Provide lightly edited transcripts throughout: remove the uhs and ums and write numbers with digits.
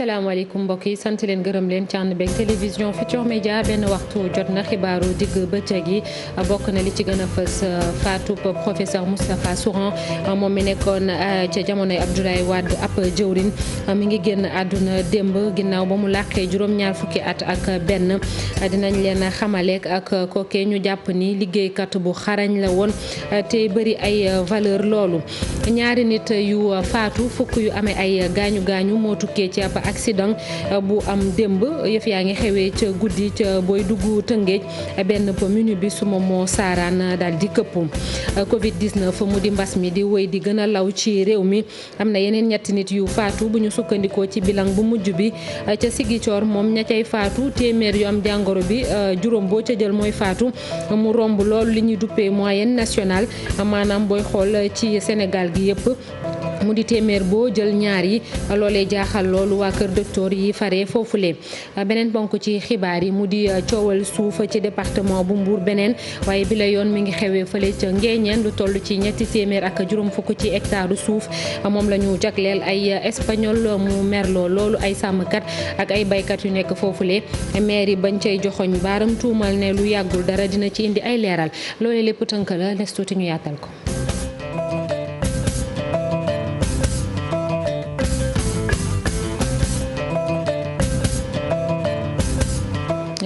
asalaamaaleykum mbokk yi sant leen gërëm leen ci ànd beeg télévision Futurs Médias benn waxtu jot na xibaaru digg bëccëg yi bokk na li ci gën a fës faatu professeur Moustapha Souran moom mi nekkoon ca jamonoy Abdoulaye Wade ab jëwrin mi ngi génn àdduna démb ginnaaw ba mu làqee juróom-ñaar fukki at ak benn dinañ leen xamaleek ak kooke ñu jàpp ni liggéeykat bu xarañ la woon te bëri ay valeur loolu ñaari nit yu faatu fukk yu amee ay gaañu moo tukkee ci ab accident bu am démb yëf yaa ngi xewee ca guddi ca booy dugg Tëngéej benn minibus moom moo saaraan daal di këpp. Covid 19 mu di mbas mi di wéy di gën a law ci réew mi am na yeneen ñetti nit yu faatu bu ñu sukkandikoo ci bilan bu mujj bi ca Sigicoor moom ña cay faatu téeméer yu am jàngoro bi juróom boo ca jël mooy faatu mu romb loolu li ñuy duppee moyenne nationale maanaam booy xool ci Sénégal gi yëpp. mu di téeméer boo jël ñaar yi loolee jaaxal loolu waa kër docteur yi fare foofule. beneen bonk ci xibaar yi mu di coowal suuf ci département bu Mbour beneen waaye bi la yoon mi ngi xewee fële ca Ngéeñeen lu toll ci ñetti téeméer ak juróom fukk ci hectare suuf moom la ñu jagleel ay espagnol mu merloo loolu ay sàmmkat ak ay baykat yu nekk foofule maire yi bañ cay joxoñ baaram tuumal ne lu yàggul dara dina ci indi ay leeral loolee lépp tënk la les tuuti ñu yaatal ko.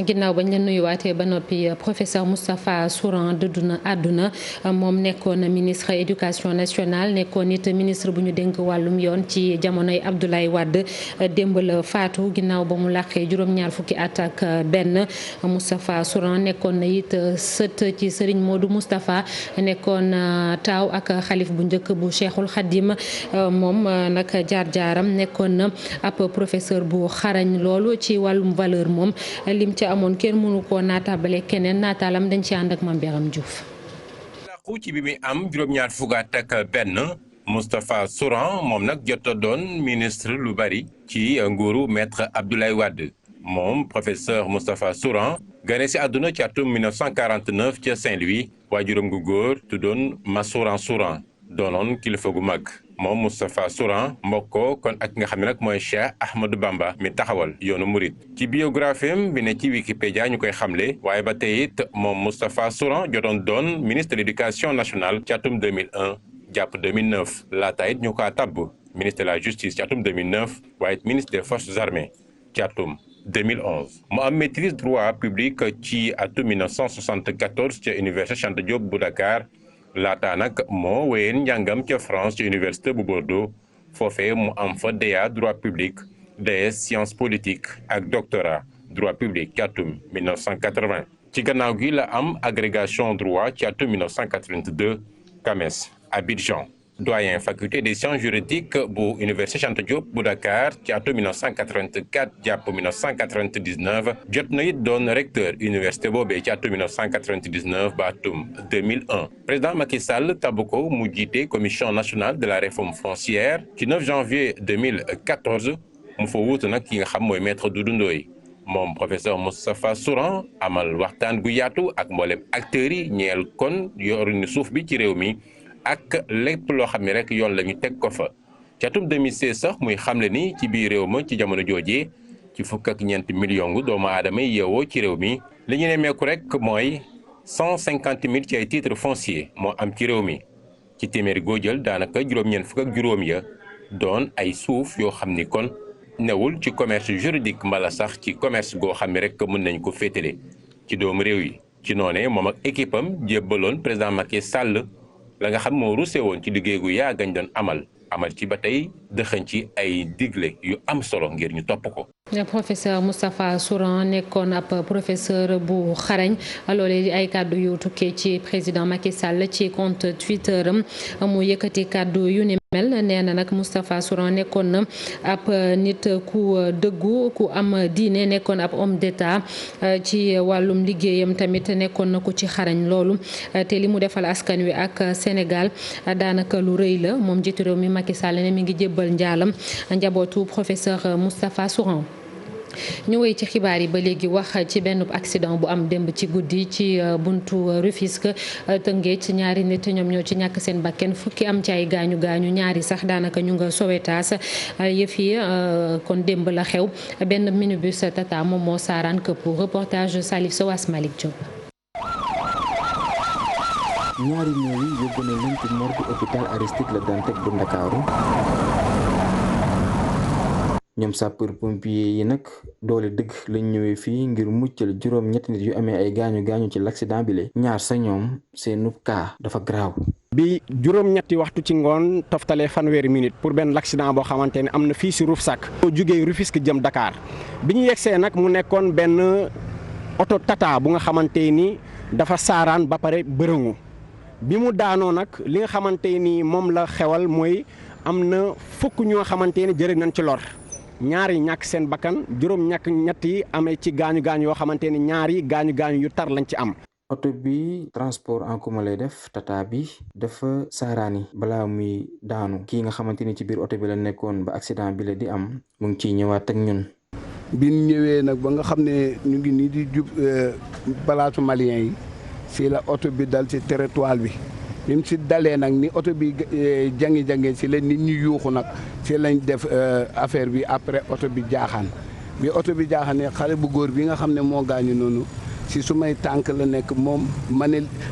ginnaaw bañ leen nuyuwaatee ba noppi professeur Moustapha Souran dëddu na àdduna moom nekkoon ministre éducation nationale nekkoon it ministre bu ñu dénk wàllum yoon ci jamonoy Abdoulaye Wade démb la faatu ginnaaw ba mu làqee juróom-ñaar fukki at ak benn. Moustapha Souran nekkoon na it sët ci Serigne Modou Moustapha nekkoon taaw ak xalif bu njëkk bu Cheikhul Khadim moom nag jaar-jaaram nekkoon na ab professeur bu xarañ loolu ci wàllum valeur moom lim ci amoon kenn mënu koo naataabale keneen naataalam dañ ci ànd ak Mame Biram Diouf. làqu ci bi muy am juróom-ñaar fukk ak benn Moustapha Souran moom nag jot a doon ministre lu bari ci nguuru maître Abdoulaye Wade moom professeur Moustapha Souran gane si àdduna ci atum 1949 ca Saint-Louis waajuram gu góor tuddoon Massouran Souran doonoon kilifa gu mag. moom Moustapha Souran mbokkoo kon ak nga xam ne nag mooy Cheikh Ahmadou Bamba mi taxawal yoonu murit ci biographie bi ne ci Wikipédia ñu koy xamle waaye ba tey it moom Moustapha Souran jotoon doon ministre de l'éducation nationale ci atum 2001 jàpp 2009 laata it ñu ko tabb ministre de la justice ci atum 2009 waaye it ministre des forces armées ci atum 2011 mu am maîtrise droit public ci atum 1974 ca université Cheikh Anta Diop bu Dakar. laata nag moo wéyeen njàngam ca France ci université bu Bordeaux foofee mu am fa DEA droit public DS sciences politiques ak doctorat droit public ci atum 1980 ci gannaaw gi la am agrégation droit ci atum 1982 CAMES Abidjan doyen faculté des sciences juridiques bu université Cheikh Anta Diop bu Dakar ci atum 1984 jàpp 1999 jot na it doon recteur université boobee ci atum 1999 ba atum 2001 président Macky Sall tabb ko mu jiite commission nationale de la réforme foncière ci 9 janvier 2014 mu fa wuutu nag ki nga xam mooy maître Doudou Ndoye moom professeur Moustapha Souran amal waxtaan gu yaatu ak mboolem acteurs yi ñeel kon yoruñu suuf bi ci réew mi. ak lépp loo xam ne rek yoon la ñu teg ko fa ci atum 2016 sax muy xamle ni ci biir réew ma ci jamono joojee ci fukk ak ñeenti millions doomu aadama yi yeewoo ci réew mi li ñu nemmeeku rek mooy 150 000 ci ay titres fonciers moo am ci réew mi ci téeméeri goo jël daanaka juróom-ñeent fukk ak juróom ya doon ay suuf yoo xam ni kon newul ci commerce juridique mbala sax ci commerce goo xam ne rek mën nañ ko féetale ci doomu réew yi ci noonee moom ak équipe am jébbaloon président Macky Sall. la nga xam moo rusé woon ci liggéey gu yaa gañ doon amal ci ba tey dëxëñ ci ay digle yu am solo ngir ñu topp ko. professeur Moustapha Souran nekkoon ab professeur bu xarañ loolee di ay kàddu yu tukkee ci président Macky Sall ci compte Twitter am mu yëkkati kàddu yu ni mel nee na nag Moustapha Souran nekkoon na ab nit ku dëggu ku am diine nekkoon ab homme d'état ci wàllum liggéeyam tamit nekkoon na ko ci xarañ loolu te li mu defal askan wi ak Sénégal daanaka lu rëy la moom jiitu réew mi Macky Sall ne mi ngi jébbal njaalam njabootu professeur Moustapha Souran. ñu wéy ci xibaar yi ba léegi wax ci benn accident bu am démb ci guddi ci buntu Rufisque Tëngéej ci ñaari nit ñoom ñoo ci ñàkk seen bakken fukki am ci ay gaañu gaañu ñaari sax daanaka ñu nga Sowetaas yëf yi kon démb la xew benn minibus Tata moom moo saaraan këpp reportage Salif Sow Malick Diop. ñaari néew yi yóbbu na leen ci morgue hôpital Aristide Le Dantec bu Ndakaaru ñoom sapeur pompier yi nag doole dëgg lañ ñëwee fii ngir muccal juróom ñetti nit yu amee ay gaañu gaañu ci l'accident bi le ñaar sa ñoom seenu cas dafa graaw. bi juróom-ñetti waxtu ci ngoon toftalee fanweeri minute pour benn l'accident boo xamante ne am na fii si Rufisque. boo jugee Rufisque jëm Dakar bi ñu yegsee nag mu nekkoon benn oto tata bu nga xamante ni dafa saaraan ba pare bërëngu bi mu daanoo nag li nga xamante ni moom la xewal mooy am na fukk ñoo xamante ni jërë nañ ci lor. ñaari ñàkk seen bakkan juróom ñett yi amee ci gaañu gaañu yoo xamante ni ñaari gaañu gaañu yu tar lañ ci am. oto bi transport en commun lay def tata bi dafa saaraani balaa muy daanu kii nga xamante ni ci biir oto bi la nekkoon ba accident bi la di am mu ngi ciy ñëwaat ak ñun. bi ñu ñëwee nag ba nga xam ne ñu ngi nii di jub balaasu malien yi si la oto bi dal ci territoire bi. bi mu si dalee nag ni oto bi jangi si la nit ñi yuuxu nag si lañ def affaire bi après oto bi jaaxaan bi oto bi jaaxaanee xale bu góor bi nga xam ne moo gaañu noonu si sumay tànk la nekk moom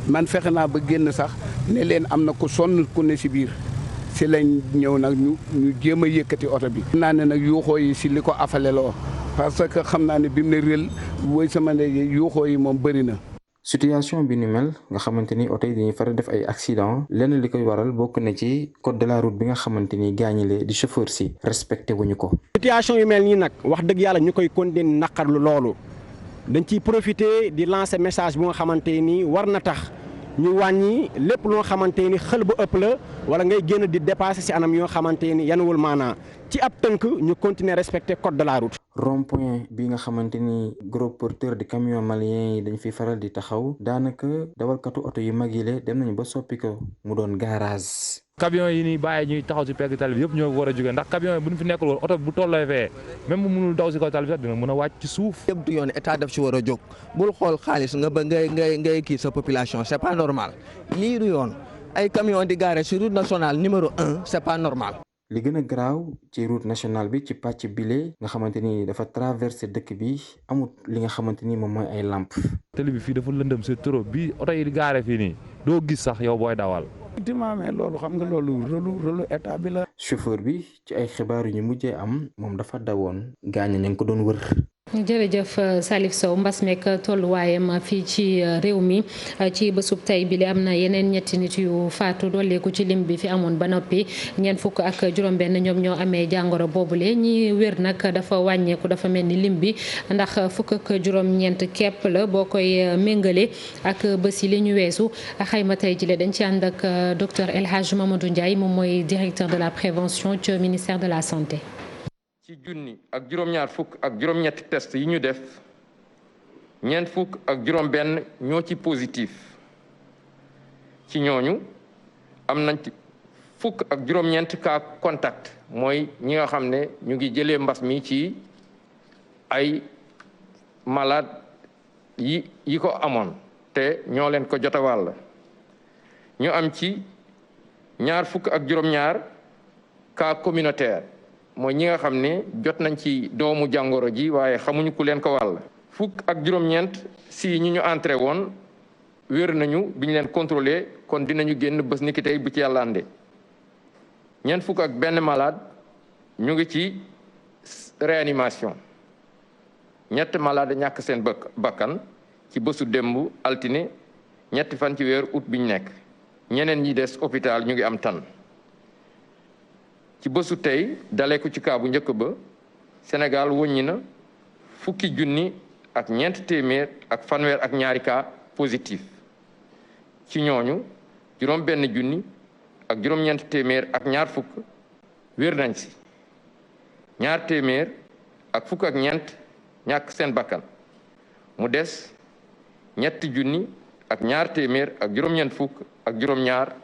man fexe naa ba génn sax ne leen am na ku sonn ku ne si biir si lañ ñëw nag ñu jéem a yëkkati oto bi. xam naa ne nag yuuxoo yi si li ko afaleloo parce que xam naa ne bi mu ne réel woy sama ne yuuxoo yi moom bëri na. situation bi ni mel nga xamante ni oto yi dañuy faral def ay accident lenn li koy waral bokk na ci code de la route bi nga xamante ni gaañile di chauffeur si respecté wuñu ko. situation yu mel nii nag wax dëgg yàlla ñu koy continuer naqarlu loolu dañ ciy profiter di lancer message bu nga xamante ni war na tax ñu wàññi lépp loo xamante ni xel bu ëpp la wala ngay génn di dépasser si anam yoo xamante ni yanuwul maanaa ci ab tënk ñu continuer respecter code de la route. rond-point bi nga xamante ni gros porteur de camion malien yi dañ fi faral di taxaw daanaka dawalkatu oto yu mag yi le dem nañu ba soppi ko mu doon garage. camion yi nii bàyyi ñuy taxaw ci pegg tali bi yëpp ñoo war a jógee ndax camion yi bu ñu fi nekkul woon oto bu tollee fee même bu mënul daw ci kaw tali bi sax dina mën a wàcc ci suuf. yëpp du yoon état daf ci war a jóg bul xool xaalis nga ba ngay kii sa population c'est pas normal lii du yoon ay camion di garé sur route nationale numéro 1 c'est pas normal. li gën a garaaw ci route nationale bi ci pàcc bile nga xamante ni dafa traversé dëkk bi amut li nga xamante ni moom mooy ay lampe. tali bi fii dafa lëndëm c'est trop bi oto yi di gaare fii nii doo gis sax yow booy dawal. effectivement mais loolu xam nga loolu rôle état bi la. chauffeur bi ci ay xibaar yu ñu mujjee am moom dafa dawoon gaañ ña ngi ko doon wër. jërëjëf Salif Sow mbas meek tolluwaayam fii ci réew mi ci bésub tey bi li am na yeneen ñetti nit yu faatu dolleeku ci lim bi fi amoon ba noppi ñeent fukk ak juróom-benn ñoom ñoo amee jàngoro boobule ñi wér nag dafa wàññeeku dafa mel ni lim bi ndax fukk ak juróom-ñeent képp la boo koy méngale ak bés yi li ñu weesu xayma tey jile dañ ci ànd ak docteur El Hadj Mamadou Ndiaye moom mooy directeur de la prévention ci ministère de la santé. ci junni ak juróom-ñaar fukk ak juróom-ñetti test yi ñu def ñeent fukk ak juróom-benn ñoo ci positif ci ñooñu am nañ ci fukk ak juróom-ñeent cas contact mooy ñi nga xam ne ñu ngi jëlee mbas mi ci ay malade yi ko amoon te ñoo leen ko jot a wàll ñu am ci ñaar fukk ak juróom-ñaar cas communautaire. mooy ñi nga xam ne jot nañ ci doomu jàngoro ji waaye xamuñu ku leen ko wàll. fukk ak juróom-ñeent si ñi ñu entré woon wér nañu bi ñu leen contrôlé kon dinañu génn bés ni ki tey bu ci yàlla ànde ñeent fukk ak benn malade ñu ngi ci réanimation ñett malade ñàkk seen bakkan ci bésu démb altine ñetti fan ci weeru août bi ñu nekk ñeneen ñi des hôpital ñu ngi am tan ci bésu tey dalee ko ci kaa bu njëkk ba Sénégal wëññi na fukki junni ak ñeent téeméer ak fanweer ak ñaari cas positif ci ñooñu juróom benn junni ak juróom-ñeent téeméer ak ñaar fukk wér nañ si ñaar téeméer ak fukk ak ñeent ñàkk seen bakkan mu des ñetti junni ak ñaar téeméer ak juróom-ñeent fukk ak juróom-ñaar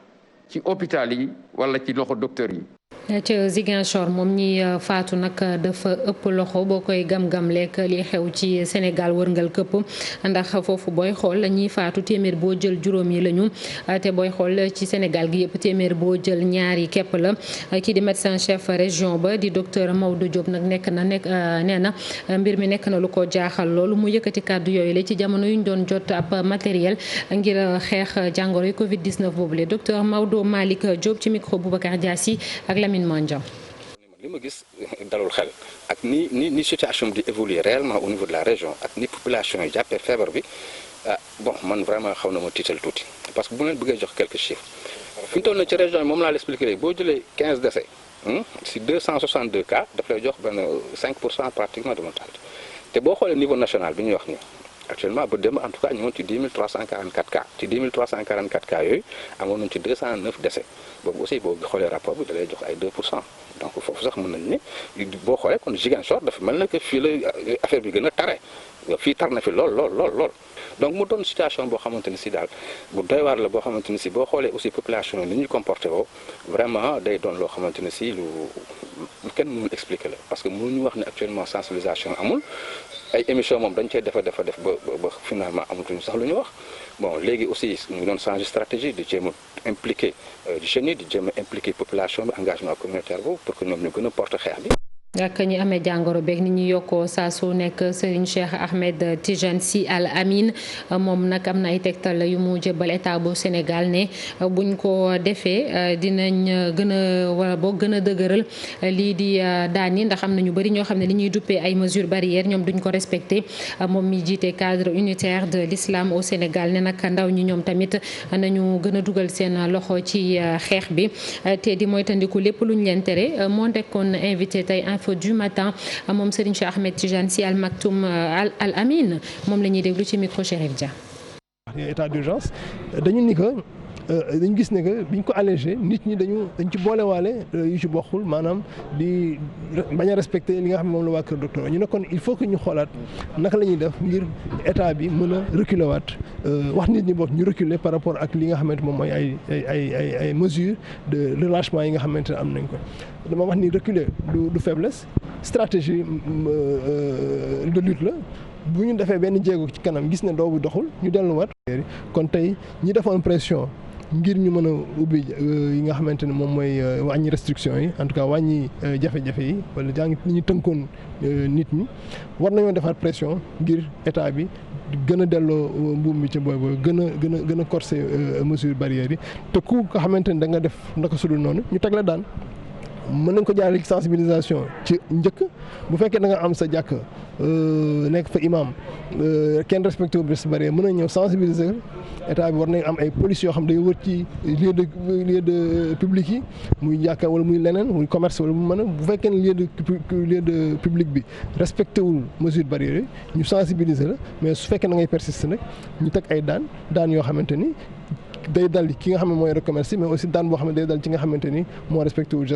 ci hôpital yi wala ci loxo docteur yi. ca Ziguinchor moom ñi faatu nag dafa ëpp loxo boo koy gam-gam lekk li xew ci Sénégal wërngal këpp ndax foofu booy xool ñiy faatu téeméer boo jël juróom yi lañu te booy xool ci Sénégal gi yëpp téeméer boo jël ñaari képp la kii di médecin chef région ba di docteur Maodo Diop nag nee na mbir mi nekk na lu ko jaaxal loolu mu yëkkati kàddu yooyu la ci jamono yu ñu doon jot ab matériel ngir xeex jàngoro yi Covid 19 boobu le docteur Maodo Malick Diop ci micro Boubacar Diassi ak Lamine Mandiang. li ma gis dalul xel ak ni situation bi di évoluer réellement au niveau de la région ak ni population yi jàppee feebar bi bon man vraiment xaw na ma tiital tuuti parce que bu leen bëggee jox quelques chiffres fi ñu toll na ci région yi moom laa la expliqué léegi boo jëlee 15 décès si 262 cas daf lay jox benn 5% pratiquement de mortalité te boo xoolee niveau national bi ñuy wax nii actuellement ba démb en tout cas ñu ngi ci 10 344 cas ci 10 344 cas yooyu amoon nañu ci 209 décès boobu aussi boo xoolee rapport bi da lay jox ay 2%. donc foofu sax mën nañu ne boo xoolee kon Ziguinchor dafa mel na que fii la affaire bi gën a tare fii tar na fi lool donc mu doon situation boo xamante ni si daal bu doy waar la boo xamante ni si boo xoolee aussi population yi ni ñuy comporté woo vraiment day doon loo xamante ne si lu kenn mënul expliquer la parce que mënuñu wax ne actuellement sensibilisation amul ay émission moom dañ cey def ba finalement amatuñu sax lu ñu wax bon léegi aussi ñu doon changer stratégie di jéem a impliquer di jeunes yi di jéem a impliquer population bi engagement communautaire boobu pour que ñoom ñu gën a porter xeex bi. ak ñi amee jàngoro beeg ni ñu yokkoo saa su nekk Serigne Cheikh Ahmed Tidiane Sy Al Amine moom nag am na ay tegtal yu mu jëbal état bu Sénégal ne buñ ko defee dinañ gën a wala boog gën a dëgëral lii di daan yi ndax am na ñu bëri ñoo xam ne li ñuy duppee ay mesures barrières ñoom duñ ko respecté moom mi jiite cadre unitaire de l'islam au Sénégal ne nag ndaw ñi ñoom tamit nañu gën a dugal seen loxo ci xeex bi te di moytandiku lépp luñ leen tere moo nekkoon invité tey Info du matin moom Serigne Cheikh Ahmed Tidiane Sy Al Maktoum Al Amine moom la ñuy déglu ci micro Chérif Dia. état d'urgence dañu ni que dañu gis ne que biñ ko allégé nit ñi dañ ci boolewaale yu ci bokkul maanaam di bañ a respecté li nga xam ne moom la waa Kër Docteur ñu ne kon il faut que ñu xoolaat naka la ñuy def ngir état bi mën a reculer waat wax nit ñi bokk ñu reculer par rapport ak li nga xamante moom mooy ay mesures de relâchement yi nga xamante ne am nañ ko. dama wax ni reculer du faiblesse stratégie de lutte la. bu ñu defee benn jéego ci kanam gis ne doo bu doxul ñu delluwaat. kon tey ñi defoon pression ngir ñu mën a ubbi yi nga xamante ne moom mooy wàññi restriction yi en tout cas wàññi jafe-jafe yi wala jàng ni ñu tënkoon nit ñi war nañoo defaat pression ngir état bi gën a delloo mbuum bi ca booy gën a corser mesures barrières yi te ku nga xamante ne da nga def naka sudul noonu ñu teg la daan. mën nañ ko jaarale ci sensibilisation ci njëkk bu fekkee da nga am sa jàkk nekk fa imam kenn respecté wu bés bari mën nañ ñëw sensibiliser état bi war nañ am ay police yoo xam day wër ci lieu de public yi muy jàkka wala muy leneen muy commerce wala mu mën a bu fekkee ne lieu de public bi respecté wul mesure barrière ñu sensibiliser la mais su fekkee da ngay persister nag ñu teg ay daan yoo xamante ni day dal ki nga xam ne mooy recommerce mais aussi daan boo xam ne day dal ci nga xamante ni moo respecté wul.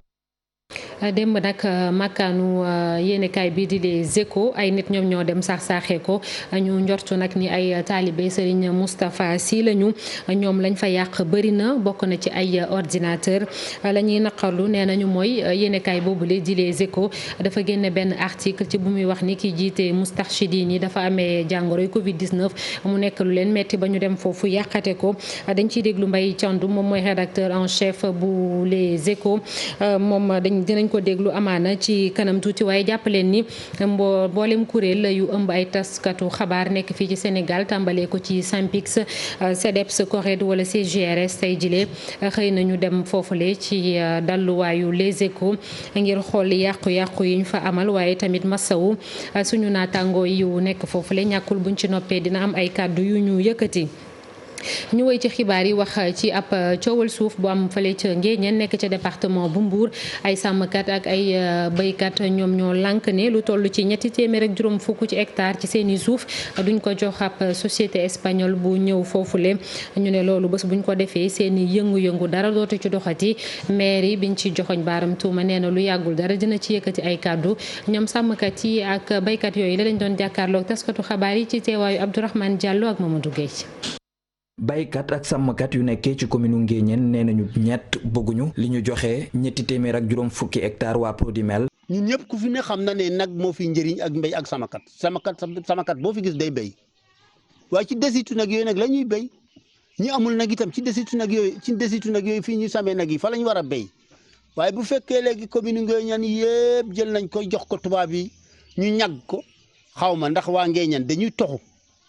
démb nag makkaanu yéenekaay bi di Les Échos ay nit ñoom ñoo dem saaxee ko ñu njortu nag ni ay taalibe Serigne Moustapha Sy lañu ñoom lañ fa yàq bëri na bokk na ci ay ordinateur la ñuy naqarlu nee nañu mooy yéenekaay boobule di Les Échos dafa génne benn article ci bu muy wax ni ki jiite Moustarchidine yi dafa amee jàngoroy Covid 19 mu nekk lu leen metti ba ñu dem foofu yàqate ko dañ ciy déglu Mbaye Thiandou moom mooy rédacteur en chef bu Les Échos moom dinañ ko déglu amaana ci kanam tuuti waaye jàppaleen ni mboolem kuréel yu ëmb ay taskatu xabaar nekk fii ci Sénégal tàmbalee ko ci SYNPICS CDEPS CORED wala CGRS tey jilee xëy nañu dem foofule ci dalluwaayu Les Échos ngir xool yàqu-yàqu yi ñu fa amal waaye tamit masawu suñu naataangoo yu nekk foofule ñàkkul buñ ci noppee dina am ay kàddu yu ñu yëkkati. ñu woy ci xibaar yi wax ci ab coowal suuf bu am fële ca Ngéeñeen nekk ca département bu Mbour ay sàmmkat ak ay béykat ñoom ñoo lànk ne lu toll ci 350 ci hectare ci seeni suuf duñ ko jox ab société espagnole bu ñëw foofule ñu ne loolu bés buñ ko defee seeni yëngu-yëngu dara dootu ci doxati maire yi biñ ci joxoñ baaram tuuma nee na lu yàggul dara dina ci yëkkati ay kàddu ñoom sàmmkat yi ak béykat yooyu la lañ doon jàkkaarloog taskatu xabaar yi ci teewaayu Abdourahmane Diallo ak Mamadou Gueye. baykat ak sàmmkat yu nekkee ci commune Nguéniène nee nañu ñett bëgguñu li ñu joxe ñetti téeméer ak juróom fukki hectare waa Prodimel. ñun ñëpp ku fi ne xam na ne nag moo fi njëriñ ak mbéy ak samakat boo fi gis day béy waaye ci desitu nag yooyu nag la ñuy béy ñi amul nag itam ci desitu nag yooyu fii ñu samee nag yi fa la ñu war a béy waaye bu fekkee léegi commune Nguéniène yëpp jël nañ ko jox ko tubaab yi ñu ñag ko xaw ma ndax waa Nguéniène dañuy toxu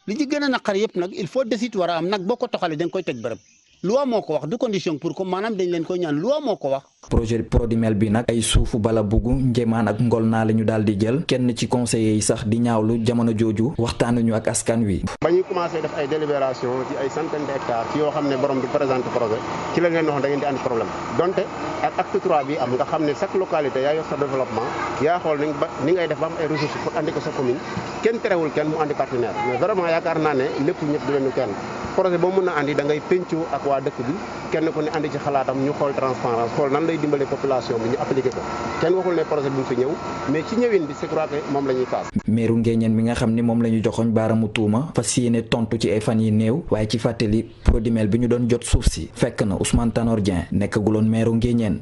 li ci gën a naqar yëpp nag il faut desit war a am nag boo ko toxalee da nga koy teg bërëb loi moo ko wax du condition pour que maanaam dañ leen koy ñaan loi moo ko wax. projet Prodimel bi nag ay suufu bala buggu njéemaan ak ngol naa la ñu daal di jël kenn ci conseillers yi sax di ñaawlu jamono jooju waxtaanuñu ak askan wi. ba ñuy commencé def ay délibération ci ay centaine d'hectares ci yoo xam ne borom du présenter projet ci la leen waxoon da ngeen di andi problème donte ak acte 3 bi am nga xam ne chaque localité yaa yor sa développement yaa xool ni ngay def ba am ay ressources pour andi ko sa commune kenn terewul kenn mu andi partenaire mais vraiment yaakaar naa ne lépp ñëpp du leen kenn projet boo mën a andi da ngay pencu ak waa dëkk bi kenn ku ne andi ci xalaatam ñu xool transparence xool nan lay dimbale population bi ñu appliqué ko kenn waxul ne projet bi mu fi ñëw mais ci ñëwin bi c'est crois que moom la ñuy kaas. meeru Nguéniène mi nga xam ni moom la ñu joxoñ baaramu tuuma fas yéene tontu ci ay fan yi néew waaye ci fàttali Prodimel bi ñu doon jot suuf si fekk na Ousmane Tanor Dieng nekkaguloon meeru Nguéniène.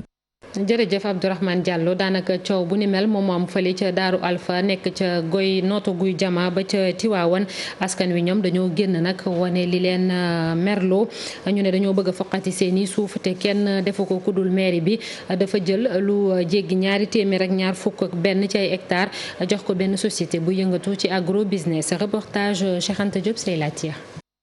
jërëjëf Abdourahmane Diallo daanaka coow bu ni mel moom am fële ca Daaru Alpha nekk ca nooto guy jama ba ca Tiwaawan askan wi ñoom dañoo génn nag wane li leen merloo ñu ne dañoo bëgg a foqati seeni suuf te kenn defu ko kudul mairie bi dafa jël lu jéggi 221 ci ay hectares jox ko benn société bu yëngatu ci agro business reportage Cheikh Anta Diop say laatiya.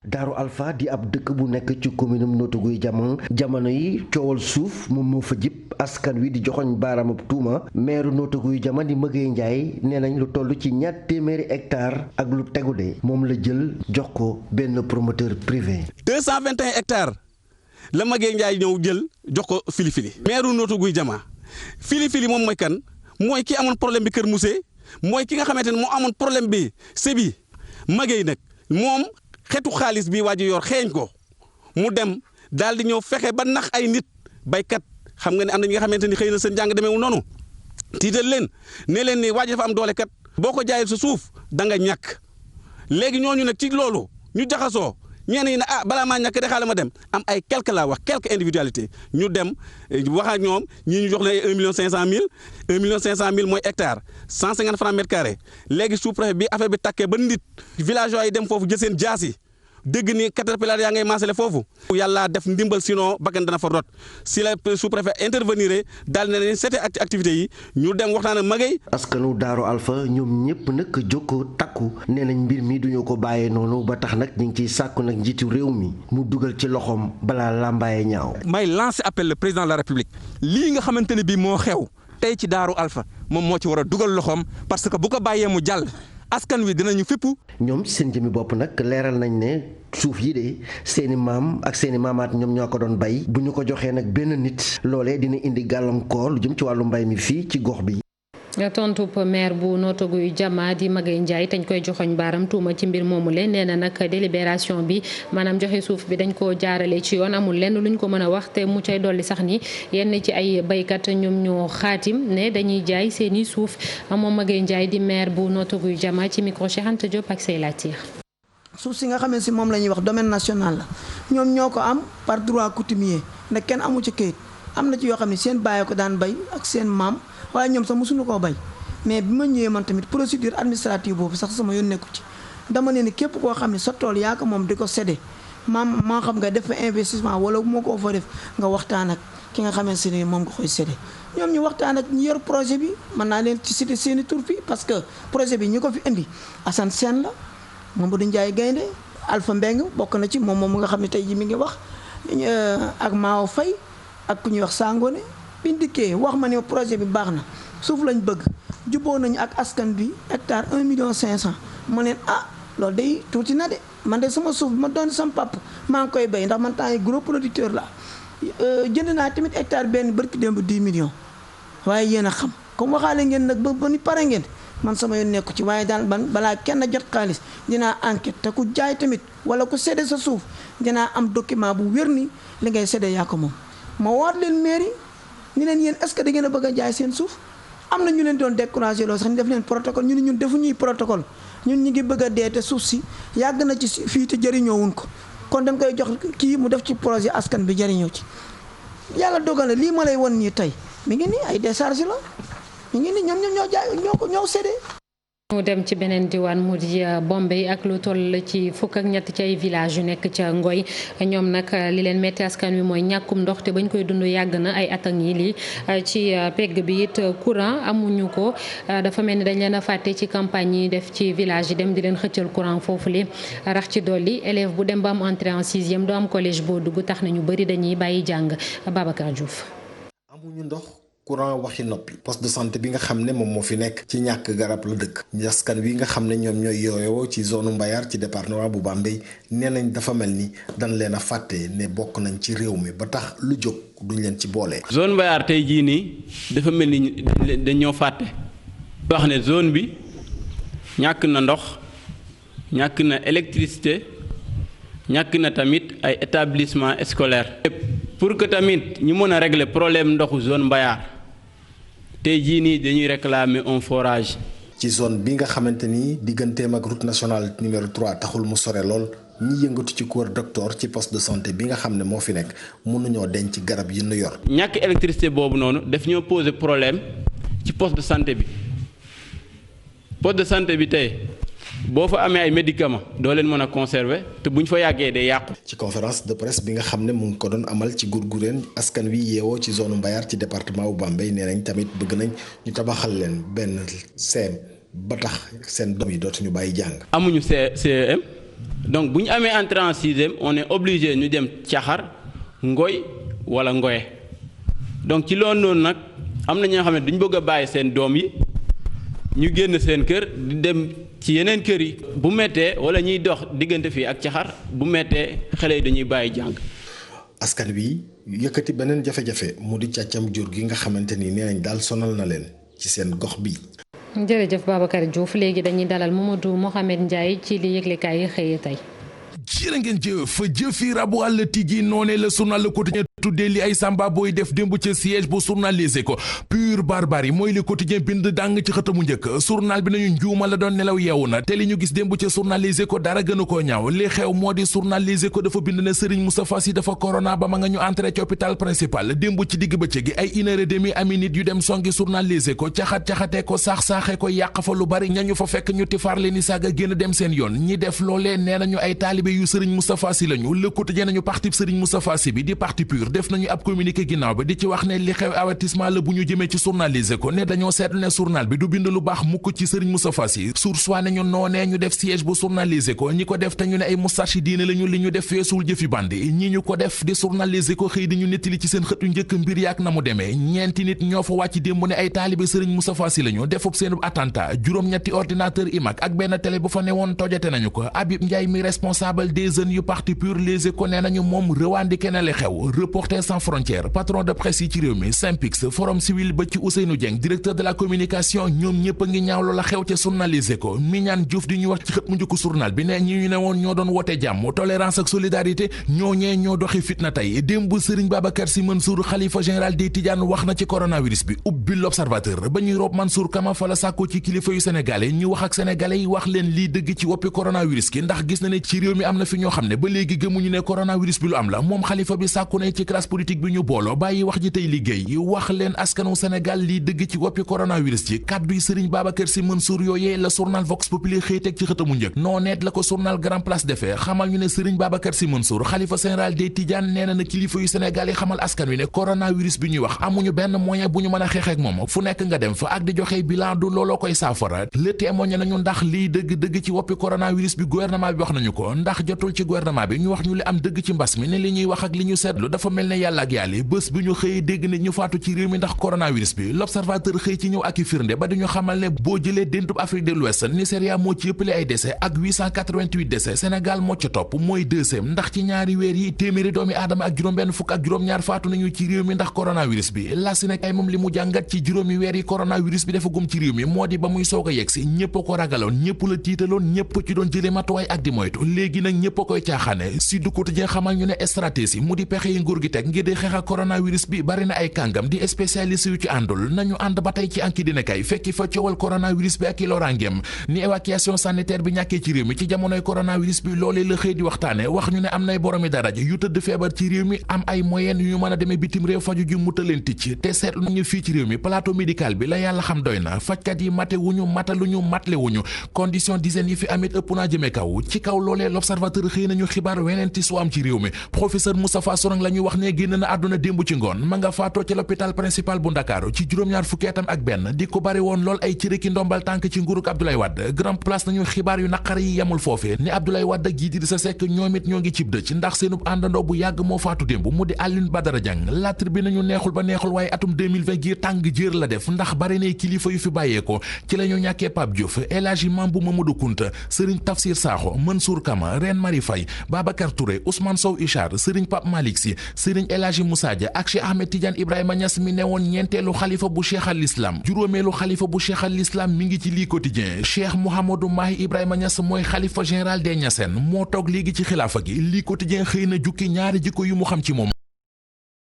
Daaru Alpha di ab dëkk bu nekk ci commune Notto Gouye Diama jamono yi coowal suuf moom moo fa jip askan wi di joxoñ baaraam tuuma maire Notto Gouye Diama di Magueye Ndiaye nee nañ lu toll ci 200 hectares ak lu tegu de moom la jël jox ko benn promoteur privé. 221 hectares la Magueye Ndiaye ñëw jël jox ko Filifili. maire Notto Gouye Diama Filifili moom mooy kan mooy ki amoon problème bi Kër Moussé mooy ki nga xamante ne moo amoon problème bi Sébi Magueye nag moom. xetu xaalis bi waa ji yor xeeñ ko mu dem daal di ñëw fexe ba nax ay nit baykat xam nga ne am na ñi nga xamante ni xëy na seen jàng demeewul noonu tiital leen ne leen ni waa ji dafa am doole kat boo ko jaayee sa suuf da nga ñàkk léegi ñooñu nag ci loolu ñu jaxasoo ñenn ñi ne balaa maa ñàkk de xaaral ma dem am ay quelque laa wax quelques individualités ñu dem wax ak ñoom ñii ñu jox leen 1 million 500 mille mooy hectare 150 francs mètre carré léegi sous-préfet bi affaire bi takkee ba nit villageois yi dem foofu jël seen jaas yi dégg ni caterpillar yaa ngay maasale foofu yàlla def ndimbal sinon bakkan dana fa rot si la sous-préfet intervenir daal ne leen seete activités yi ñu dem waxtaan ak Magueye. askanu Daaru Alpha ñoom ñëpp nag jóg takku nee nañ mbir mi duñu ko bàyyee noonu ba tax nag ñu ngi ciy sàkku nag njiitu réew mi mu dugal ci loxoom balaa làmbaayee ñaaw. may lancer appel le président de la République lii nga xamante ne bii moo xew tey ci Daaru Alpha moom moo ci war a dugal loxoom parce que bu ko bàyyee mu jàll. askan wi dinañu fépp. ñoom ci seen jëmi bopp nag leeral nañ ne suuf yi de seeni maam ak seeni maamaat ñoom ñoo ko doon bay bu ñu ko joxee nag benn nit loolee dina indi gàllankoor lu jëm ci wàllu mbay mi fii ci gox bi. tontu maire bu Notto Gouye Diama di Magueye Ndiaye dañ koy joxoñ baaram tuuma ci mbir moomu leen nee na nag délibération bi maanaam joxe suuf bi dañ koo jaarale ci yoon amul lenn luñ ko mën a wax te mu cay dolli sax ni yenn ci ay baykat ñoom ñoo xaatim ne dañuy jaay seeni suuf moom Magueye Ndiaye di maire bu Notto Gouye Diama ci micro Cheikh Anta Diop ak say laatiir. suuf si nga xam ne si moom la ñuy wax domaine national la ñoom ñoo ko am par droit coutumier ndax kenn amu ci kayit am na ci yoo xam ne seen bàyyi ko daan bay ak seen maam. waaye ñoom sax mosuñu koo bay mais bi ma ñëwee man tamit procédure administrative boobu sax sama yoon nekku ci dama ne ni képp koo xam ne sa tool yaa ko moom di ko séddee maa xam nga def fa investissement wala moo ko fa def nga waxtaan ak ki nga xamante ne moom nga koy séddee ñoom ñu waxtaan ak ñu yor projet bi mën naa leen ci citer seeni tur fii parce que projet bi ñu ko fi indi Assane Sène la Mamadou Ndiaye Gaynde Alpha Mbeng bokk na ci moom nga xam ne tey ji mi ngi wax ak Mao Faye ak ku ñuy wax Sangone biñ dikkee wax ma ne projet bi baax na suuf lañ bëgg jubboo nañu ak askan bi hectare 1 million 500 ma leen loolu day tuuti na de man de sama suuf bi ma doon sama pap maa ngi koy béy ndax man temps yi gros producteur la jënd naa tamit hectare benn barki démb 10 millions waaye yéen a xam comme waxaale ngeen nag ba ni pare ngeen man sama yoon nekku ci waaye daal man balaa kenn jot xaalis dinaa enquête te ku jaay tamit wala ku séddee sa suuf dinaa am document bu wér ni li ngay séddee yaa ko moom ma waat leen mairie ni leen yéen est-ce que da ngeen a bëgg a jaay seen suuf am na ñu leen doon découragé loolu sax ñu def leen protocole ñu ne ñun defu ñuy protocole ñun ñu ngi bëgg a dee te suuf si yàgg na ci fii te jëriñoowuñ ko kon dañ koy jox kii mu def ci projet askan bi jëriñoo ci yàlla dogal na lii ma lay won nii tey mi ngi nii ay décharge la mi ngi nii ñoom ñoo jaay ñoo séddee. mu dem ci beneen diwaan mu di Bombay ak lu toll ci fukk ak ñett ci ay village yu nekk ca Ngoy ñoom nag li leen metti askan wi mooy ñàkkum ndox te bañ koy dund yàgg na ay at yi lii ci pegg bi it courant amuñu ko dafa mel ni dañ leen a fàtte ci campagne yi def ci village yi dem di leen xëccal courant foofu li rax ci dolli élève bu dem ba am entrée en sixième doo am collège boo dugg tax na ñu bëri dañuy bàyyi jàng. Babacar Diouf. amuñu ndox. courant waxi noppi poste de santé bi nga xam ne moom moo fi nekk ci ñàkk garab la dëkk askan wi nga xam ne ñoom ñooy yooyoo ci zone Mbayar ci département bu Bambey nee nañ dafa mel ni dañ leen a fàtte ne bokk nañ ci réew mi ba tax lu jóg duñ leen ci boole. zone Mbayar tey jii nii dafa mel ni dañoo fàtte wax ne zone bi ñàkk na ndox ñàkk na électricité ñàkk na tamit ay établissement scolaire pour que tamit ñu mën a régler problème ndoxu zone Mbayar tey jii nii dañuy réclamer un forage. ci zone bi nga xamante ni digganteem ak route nationale numéro 3 taxul mu sore lool ñi yëngatu ci kër docteur ci poste de santé bi nga xam ne moo fi nekk mënuñoo denc garab yi nu yor. ñàkk électricité boobu noonu daf ñoo poser problème ci poste de santé bi poste de santé bi tey boo fa amee ay médicaments doo leen mën a conserver te buñ fa yàggee day yàqu. ci conférence de presse bi nga xam ne mu ngi ko doon amal ci Gurgureen askan wi yeewoo ci zone Mbayar ci département bu Bambey nee nañ tamit bëgg nañ ñu tabaxal leen benn CEM ba tax seen doom yi dootuñu bàyyi jàng. amuñu CEM donc bu ñu amee entrée en sixième on est obligé ñu dem Caxar Ngoy wala Ngoye donc ci loolu noonu nag am na ñoo xam ne duñ bëgg a bàyyi seen doom yi ñu génn seen kër di dem ci yeneen kër yi bu méttee wala ñuy dox diggante fii ak Caxar bu méttee xale yi dañuy bàyyi jàng. askan wi yëkkati beneen jafe-jafe mu di càccam jur gi nga xamante ni nee nañ daal sonal na leen ci seen gox bi. jërëjëf Babacar Diouf léegi dañuy dalal Mamadou Mohamed Ndiaye ci li yëglekaay yi xëyee tey. jërë ngeen jëfi rabu àll tigi noonee la journal Le Quotidien tuddee li ay samba booy def démb ca siège bu journal Les Échos pure barbarie mooy Le Quotidien bind dàng ci xëtamu njëkk journal bi nañu njuuma la doon nelaw yeewu na te li ñu gis démb ca journal Les Échos dara gënu koo ñaaw li xew moo di journal Les Échos dafa bind ne Serigne Moustapha Sy dafa corona ba ma nga ñu entré ci hôpital principal démb ci digg bëccëg gi ay 1h30 ami nit yu dem songi journal Les Échos caxat-caxatee ko saax-saaxee ko yàq fa lu bari ñañu fa fekk ñu tifaar leen ni saaga génn dem seen yoon ñi def loolee nee nañu ay taalibe yu Serigne Moustapha Sy lañu Le Quotidien nañu parti Serigne Moustapha Sy bi di parti pur def nañu ab communiqué ginnaaw bi di ci wax ne li xew avertissement la bu ñu jëmee ci journal Les Échos ne dañoo seetlu ne journal bi du bind lu baax mukk ci Serigne Moustapha Sy source waa nañu noonee ñu def siège bu journal Les Échos ñi ko def te ñu ne ay moustarchidine lañu li ñu def feesul jëfi bandi ñi ñu ko def di journal Les Échos xëy di ñu nettali ci seen xët yu njëkk mbir yaak na mu demee ñeenti nit ñoo fa wàcc démb ne ay taalibe Serigne Moustapha Sy lañu defub seen attentat juróom-ñetti ordinateur imac ak benn télé bu fa newoon tojate nañu ko Habib Ndiaye mi responsable des jeunes yu parti pur Les Échos nee nañu moom revendiqué na li xew Reporters sans frontières patron de presse yi ci réew mi Synpics Forum Civil ba ci Ousseynou Dieng directeur de la communication ñoom ñëpp a ngi ñaawlu la xew ca journal Les Échos Mignane Diouf di ñu wax ci xët mu njëkk journal bi ne ñi ñu ne woon ñoo doon wote jàmm tolérance ak solidarité ñooñee ñoo doxi fitna tey démb Serigne Babacar Sy Mansour xalifa général des Tidianes wax na ci coronavirus bi ubbi l'Observateur ba ñuy rob Mansour Kama fa la sàkkoo ci kilifa yu sénégalais ñu wax ak sénégalais yi wax leen lii dëgg ci woppi coronavirus ki ndax gis na ne ci réew mi am na fi ñoo xam ne ba léegi gëmuñu ne coronavirus bi lu am la moom xalifa bi sàkku ne ci classe politique bi ñu booloo bàyyi wax ji tey liggéey wax leen askanu Sénégal lii dëgg ci woppi coronavirus ci kàddu yi Serigne Babacar Sy Mansour yooyee la journal Vox Populi xëy teg ci xëtamu njëkk nooneet la ko journal Grand Place defee xamal ñu ne Serigne Babacar Sy Mansour xalifa général des Tidianes nee na kilifa yu Sénégal yi xamal askan wi ne coronavirus bi ñuy wax amuñu benn moyen bu ñu mën a xeex ak moom fu nekk nga dem fa ak di joxe bilan du looloo koy saafara Le Témoin nañu ndax lii dëgg ci woppi coronavirus bi gouvernement bi wax nañu ko ndax jotul ci gouvernement bi ñu wax ñu li am dëgg ci mbas mi ne li ñuy wax ak li ñu seetlu dafa mel ne yàlla ak yàlla bés bi ñu xëyee dégg ne ñu faatu ci réew mi ndax coronavirus bi L'Observateur xëy ci ñëw ak i firnde ba dañu xamal ne boo jëlee déntub Afrique de l'Ouest Nigeria moo ci ëppale ay décès ak 888 décès Sénégal moo ca topp mooy deuxième ndax ci ñaari weer yi téeméeri doomi aadama ak juróom-benn fukk ak juróom-ñaar faatu nañu ci réew mi ndax coronavirus bi la si nekk ay moom li mu jàngat ci juróomi weer yi coronavirus bi dafa gum ci réew mi moo di ba muy soog a yegsi ñëpp a ko ragaloon ñëpp la tiitaloon ñëpp ci doon jëlee matuwaay ak di moytu léegi nag ñëpp a koy caaxaane Sud Quotidien xamal ñu ne stratégie mu di pexe yi nguur gi teg ngir di xeex ak coronavirus bi bari na ay kàngam di spécialiste yu ci àndul nañu ànd ba tey ci anki dina kay fekki fa coowal coronavirus bi ak i loraangeem ni évacuation sanitaire bi ñàkkee ci réew mi ci jamonoy coronavirus bi loolee la xëy di waxtaane wax ñu ne am nay boromi daraja yu tëdd feebar ci réew mi am ay moyen yu ñu mën a demee bitim réew faju ji mu taleen ticc te seetlu nañu fii ci réew mi plateau médical bi la yàlla xam doy na fajkat yi mate wuñu mataluñu matle wuñu condition d'hygiène yi fi amit ëpp naa jëme kaw ci kaw loolee l'observateur xëy nañu xibaar weneen ti su am ci réew mi professeur Moustapha Sorang la ñuy wax ne génn na àdduna démb ci ngoon ma nga faatoo ci l'hôpital principal bu Ndakaaru ci juróom-ñaar fukki atam ak benn di ko bari woon lool ay cërëki ndombal tànk ci nguurug Abdoulaye Wade grand place nañu xibaar yu naqar yi yemul foofee ni Abdoulaye Wade ak Idrissa Seck ñoom it ñoo ngi cib dëcc ndax seenub àndandoo bu yàgg moo faatu démb mu di Alioune Badara Dieng La Tribune nañu neexul ba neexul waaye atum 2020 gi tàng jër la def ndax bari na kilifa yu fi bàyyeeko ci la ñu ñàkkee Pape Diouf El Hadji Mambou Mamadou Kounta Serigne Tafsir Sakho Mansour Kama Reine Marie Faye Babacar Touré Ousmane Sow Ichar Serigne Pape Malick Sy Serigne El Hadji Moussa Dia ak Cheikh Ahmed Tidiane Ibrahima Niass mi newoon ñeenteelu xalifa bu Cheikh al Islam juróomeelu xalifa bu Cheikh al Islam mi ngi ci lii quotidien Cheikh Mouhamadou Mahi Ibrahima Niass mooy xalifa général des Niassènes moo toog léegi ci xilaafa gi lii quotidien xëy na jukki ñaari jikko yu mu xam ci moom